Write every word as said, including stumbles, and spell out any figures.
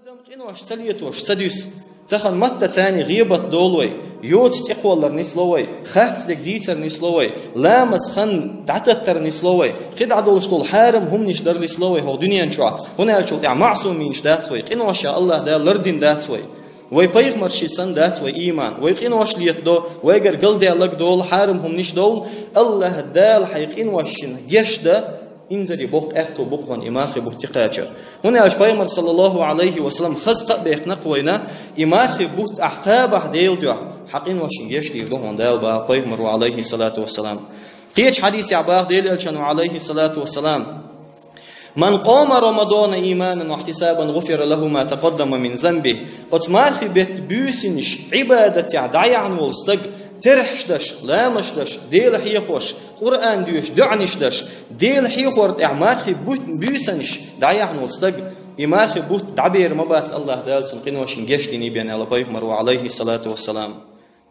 Адам къинош ца летош ца дуьсу. Тахан матта царна гӀийбат долу вай, йоцу цӀе кхоллар нисло вай, харц дерг дийцар нисло вай, ламаз хан дӀататтар нисло вай, кхидӀа долуш долу хьарам хӀуманаш дар нисло вай хӀокху дуьнен чохь, хӀунда аьлча тӀехь маъсуминаш дац вай, къинош а Аллах Дала лардина дац вай. Вай пайхамарший санна дац вай ийман, вай къинош летадо, вайгара галдаьлларг долу, хьарам хӀуманаш долу, Аллах Дала хьайн къиношна гечдан, инзаре боккха аьтто бу-кх хьуна и мархи бутт кхачар. ХӀунда аьлча пайхамар, саллаллаху Ӏалайхи ва саллам, хаза кхаъ бехна-кх вайна, и мархи бутт ахь кхабахь Делан дуьхьа, хьан къиношна гечдийр ду хьуна Дала, боху пайхамаро, Ӏалайхи салату ва салам. Кхечу хьадисехь боху Делан элчано, Ӏалайхи салату ва салам: «Ман къома Рамадана ийманан ва ихьтисабан, гӀуфира лаху ма такъаддама мин занбихи». Оцу мархи бетта буьйсанаш Ӏибадатехь дӀаяьхьна волу стаг, терахьаш деш, ламазаш деш, Дела хьехош, Къуръан доьшуш, доӀанаш деш, Дела хьехор тӀехь мархи бу-, буьйсанаш дӀаяьхьна волу стаг, и мархи бутт дӀабер ма бац, Аллах Дала цуьнан къиношна гечдиний бен, аьлла пайхамаро, Ӏалайхи салату ва салам.